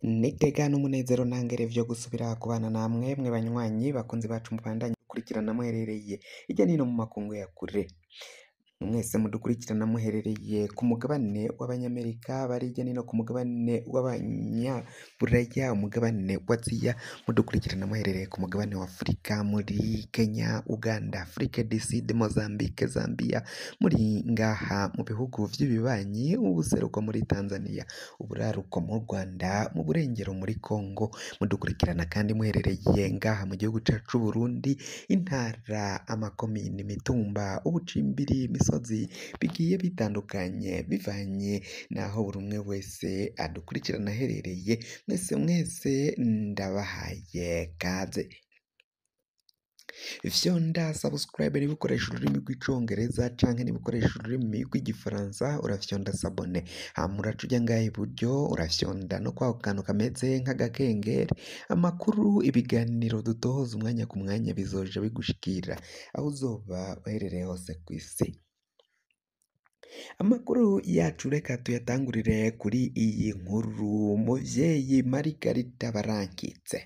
Nitega n'umunezero ntangere vyo gusubira kubana namwe mwe banywanyi bakunzi bacu mubandanye gukurikirana muherereye hirya no hino mu makungu ya kure. Mwese mudukurikirana muherereye ku mugabane w'Abanyamerika, bari hirya no hino ku mugabane w'Abanyaburaya, umugabane wa Aziya, mudukurikirana muherereye ku mugabane wa Afurika, muri Kenya, Uganda, Afrique du Sud, Mozambique, Zambia, muri ngaha mu bihugu vy'ibibanyi, ubuseruko muri Tanzania, uburaruko mu Rwanda, mu burengero muri Congo, mudukurikirana kandi muherereye ngaha mu gihugu cacu c'Uburundi, intara, amakomine, imitumba, ubucimbiri, imisozi bigiye bitandukanye bivanye n'aho buri umwe wese adukurikirana aherereye, mwese mwese ndabahaye kaze. Fyonda subscribe niba ukoresha ururimi rw'icongereza canke niba ukoresha ururimi rw'igifaransa urafyonda s'abonner, hama uraca uja ngaha iburyo urafyonda no kwako kantu kameze nk'agakengeri, amakuru, ibiganiro dutohoza umwanya ku mwanya bizoja bigushikira aho uzoba uherereye hose kw'isi. Amakuru yacu reka tuyatangurire kuri iyi nkuru, muvyeyi Margarita Barankitse.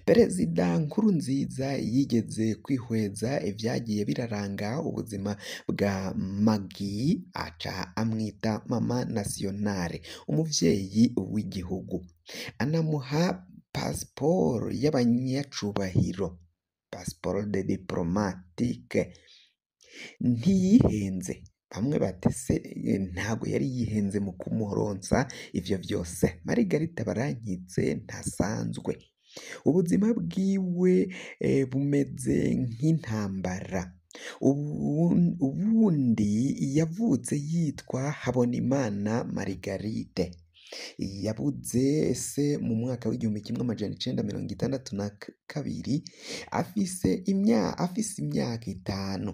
Perezida Nkurunziza yigeze kwihweza ivyagiye biraranga ubuzima bwa Maggie aca amwita Mama Nationale, umuvyeyi w'igihugu, anamuha pasiporo y'abanyacubahiro, passeport de diplomatique. Ntiyihenze, bamwe bati se ntabwo yari yihenze mu kumuronsa ivyo vyose. Margarita Barankitse ntasanzwe, ubuzima bwiwe bumeze nk'intambara. Ubundi yavutse yitwa Habonimana Margarite, yabuze se mu mwaka w'1962 afise imyaka 5.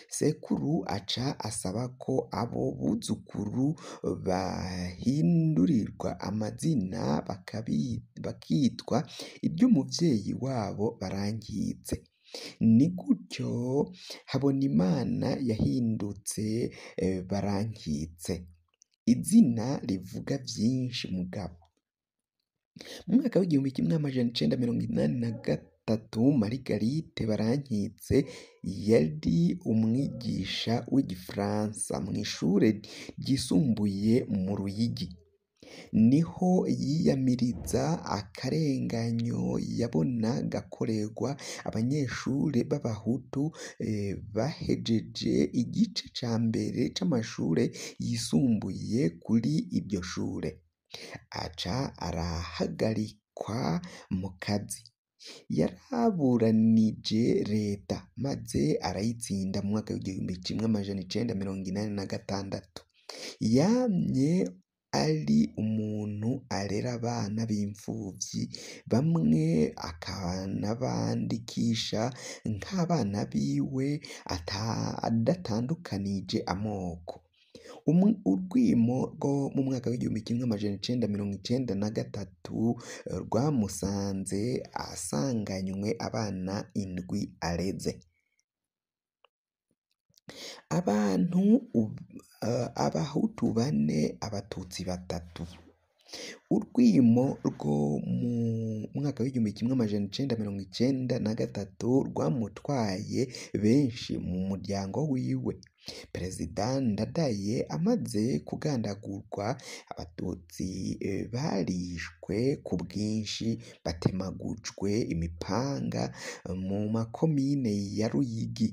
Sekuru aca asaba ko abo buzukuru bahindurirwa amazina bakitwa iry'umuvyeyi wabo Barankitse. Ni gutyo Habonimana yahindutse Barankitse, izina rivuga vyinshi mugabo. Mu mwaka w'1983 Margarite Barankitse yari umwigisha w'igifaransa mw'ishure ryisumbuye mu Ruyigi. Niho yiyamiriza akarenganyo yabona gakorerwa abanyeshure b'abahutu bahejeje igice ca mbere c'amashure yisumbuye kuri iryo shure. Aca arahagarikwa mu kazi. Yaraburanije leta maze arayitsinda mu mwaka w'1986. Yamye ari umuntu arera abana b'imfuvyi, bamwe akanabandikisha nk'abana biwe adatandukanije amoko. Urwimo rwo mu mwaka w'1993 rwamusanze asanganywe abana 7 areze. Abantu abahutu 4, abatutsi 3. Urwimo rwo mu mwaka w'1993 rwamutwaye benshi mu muryango wiwe. Perezida Ndadaye amaze kugandagurwa, abatutsi barishwe ku bwinshi, batemagujwe imipanga mu makomine ya Ruyigi.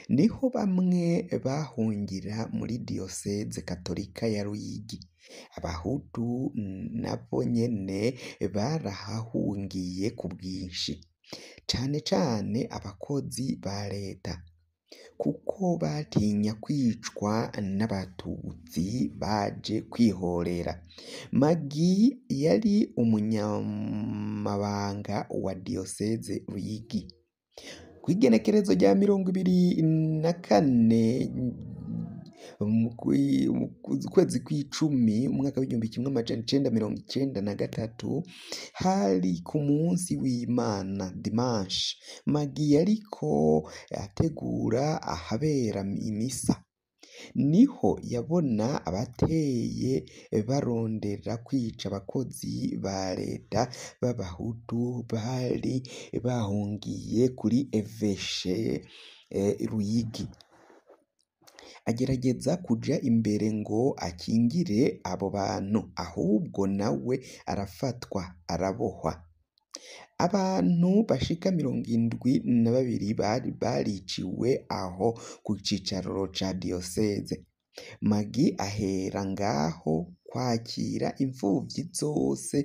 Niho bamwe bahungira muri diyoseze katolika ya Ruyigi. Abahutu nabo nyene barahahungiye ku bwinshi, cane cane abakozi ba leta, kuko batinya kwicwa n'abatutsi baje kwihorera. Maggie yari umunyamabanga wa diyoseze Ruyigi. Kw'igenekerezo rya 24 ukwezi kw'icumi umwaka w'1993 hari ku munsi w'Imana dimanche, Maggie yariko ategura ahabera imisa. Niho yabona abateye barondera kwica abakozi ba leta b'abahutu bari bahungiye kuri eveshe Ruyigi. Agerageza kuja imbere ngo akingire abo bantu, ahubwo nawe arafatwa arabohwa. Abantu bashika 72 bariciwe aho ku cicaro ca diyoseze. Magi ahera ngaho kwakira imfuvyi zose,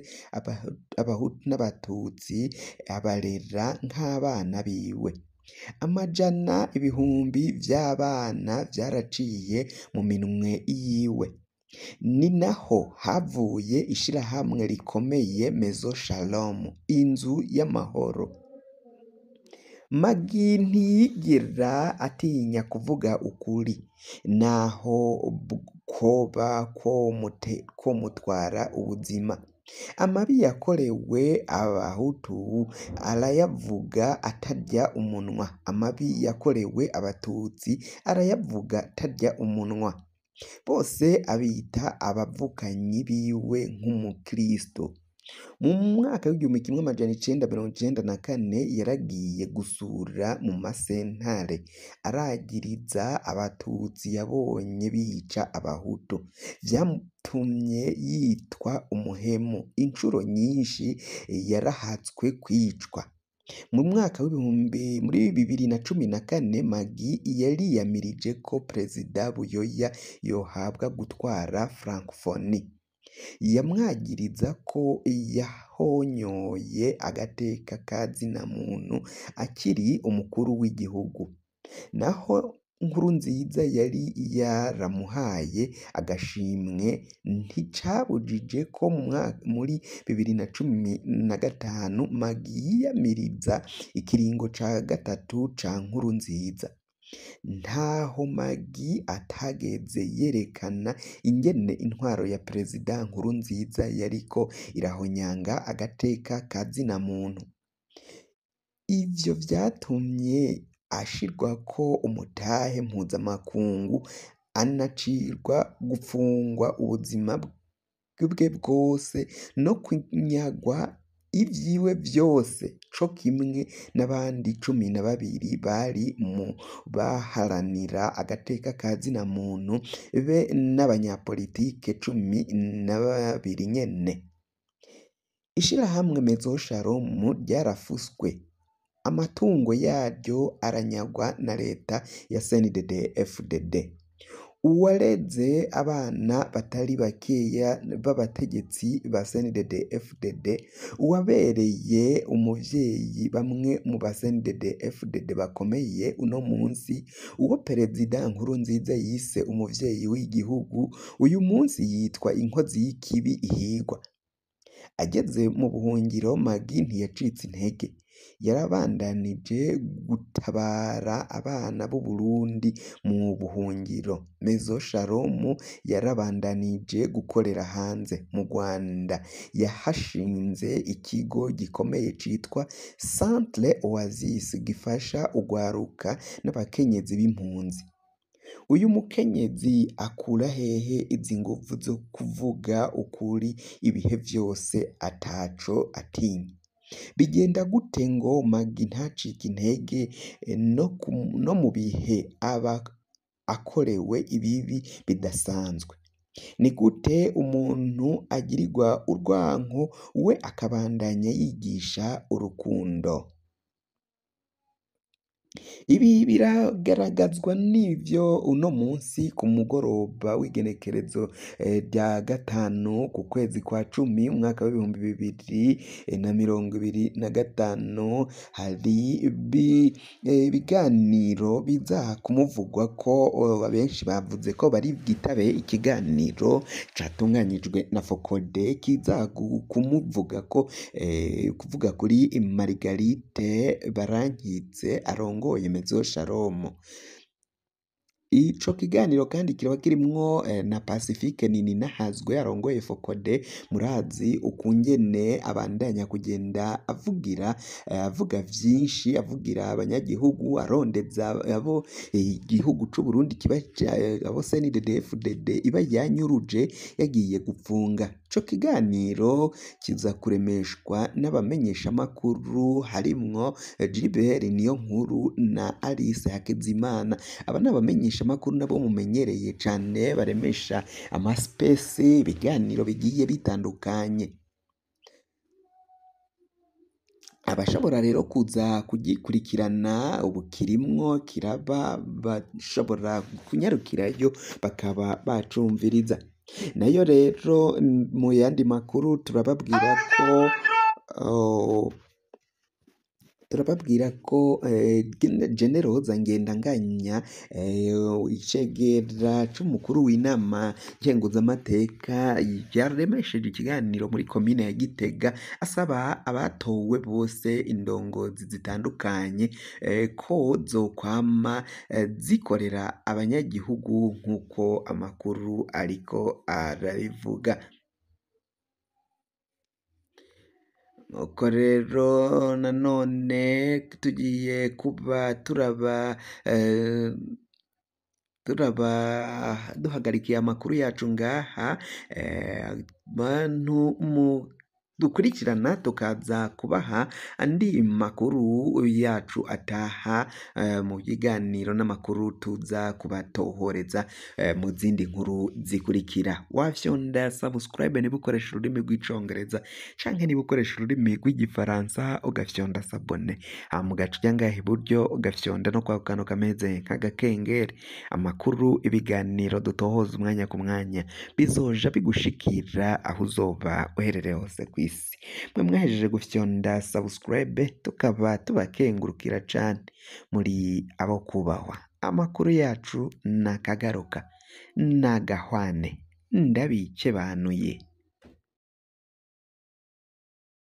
abahutu n'abatutsi, abarera nk'abana biwe. Amajana ibihumbi vy'abana vyaraciye mu minwe yiwe. Ni naho havuye ishirahamwe rikomeye Maison Shalom, inzu y'amahoro. Magi ntiyigera atinya kuvuga ukuri, naho kwoba kwomutwara ubuzima. Amabi yakorewe abahutu arayavuga atarya umunwa, amabi yakorewe abatutsi arayavuga atarya umunwa. Bose abita abavukanyi biwe nk'umukristo. Mu mwaka w'1994 yaragiye gusura mu masentare, aragiriza abatutsi yabonye bica abahutu. Vyatumye yitwa umuhemu, incuro nyinshi yarahatswe kwicwa. Mu mwaka 2014 Magi yariyamirije ko Perezida Buyoya yohabwa gutwara Francophonie. Yamwagiriza ko yahonyoye agateka ka zina muntu akiri umukuru w'igihugu. Naho Nkurunziza yari yaramuhaye agashimwe, nticabujije ko muri 2015 Magi yiyamiriza ikiringo ca gatatu ca Nkurunziza. Ntaho Magi atageze yerekana ingene intwaro ya Perezida Nkurunziza yariko irahonyanga agateka ka zina muntu. Ivyo vyatumye ashirwako umutahe mpuzamakungu, anacirwa gupfungwa ubuzima bwe bwose no kunyagwa ivyiwe vyose, co kimwe n'abandi 12 bari mu baharanira agateka ka zina muntu be n'abanyapolitike 12 nyene. Ishirahamwe Maison Shalom ryarafuswe, amatungo yaryo aranyagwa na leta ya CNDD-FDD. Uwareze abana batari bakeya b'abategetsi ba CNDD-FDD, uwabereye umuvyeyi bamwe mu ba CNDD-FDD bakomeye uno munsi, uwo Perezida Nkurunziza yise umuvyeyi w'igihugu, uyu munsi yitwa inkozi y'ikibi ihigwa. Ageze mu buhungiro Magi ntiyacitse intege, yarabandanije gutabara abana b'Uburundi mu buhungiro. Maison Shalom yarabandanije gukorera hanze. Mu Rwanda yahashinze ikigo gikomeye citwa Centre Oasis gifasha urwaruka n'abakenyezi b'impunzi. Uyu mukenyezi akura hehe izi nguvu zo kuvuga ukuri ibihe vyose ataco atinya? Bigenda gute ngo Magi ntacike intege no mu bihe aba akorewe ibibi bidasanzwe? Ni gute umuntu agirirwa urwanko we akabandanya yigisha urukundo? Ibi biragaragazwa n'ivyo uno munsi ku mugoroba w'igenekerezo rya 5 ku kwezi kwa 10 umwaka w'2025 hari ibiganiro biza kumuvugwa ko abenshi bavuze ko bari bwitabe ikiganiro catunganyijwe na Fokode kiza kumuvuga ko kuvuga kuri Margarite Barankitse arongoye Maison Shalom. Ico kiganiro kandi kiraba kirimwo na Pacifique Nininahazwe arongoye Fokode. Murazi ukungene abandanya kugenda avugira avuga vyinshi, avugira abanyagihugu, arondeza abo igihugu c'Uburundi kiba abo CNDD-FDD iba yanyuruje yagiye gupfunga. Ico kiganiro kiza kuremeshwa n'abamenyeshamakuru harimwo Gilbert Niyonkuru na Alice Hakizimana. Aba ni abamenyeshamakuru nabo mumenyereye cane, baremesha amasipesi, ibiganiro bigiye bitandukanye. Abashobora rero kuza kugikurikirana ubu kirimwo kiraba, bashobora kunyarukirayo bakaba bacumviriza. Nayo rero mu yandi makuru turababwira ko Generoza Ngendanganya, icegera c'umukuru w'inama nkenguzamateka, yaremesheje ikiganiro muri komine ya Gitega asaba abatowe bose, indongozi zitandukanye, ko zokwama zikorera abanyagihugu nk'uko amakuru ariko arabivuga. Nuko rero nanone tugiye kuba turaba duhagarikiye amakuru yacu ngaha, bantu dukurikirana tukaza kubaha andi makuru yacu ataha mu biganiro n'amakuru tuza kubatohoreza mu zindi nkuru zikurikira. Wafyonda subscribe niba ukoresha ururimi rw'icongereza, canke niba ukoresha ururimi rw'igifaransa ugafyonda s'abonner, hama ugaca uja ngaha iburyo ugafyonda no kwako kantu kameze nk'agakengeri. Amakuru, ibiganiro dutohoza umwanya ku mwanya bizoja bigushikira aho uzoba uherereye hose kw'isi. Mwe mwahejeje gufyonda subscribe, tukaba tubakengurukira cane, muri abo kubahwa. Amakuru yacu nakagaruka nagahwane, ndabikebanuye.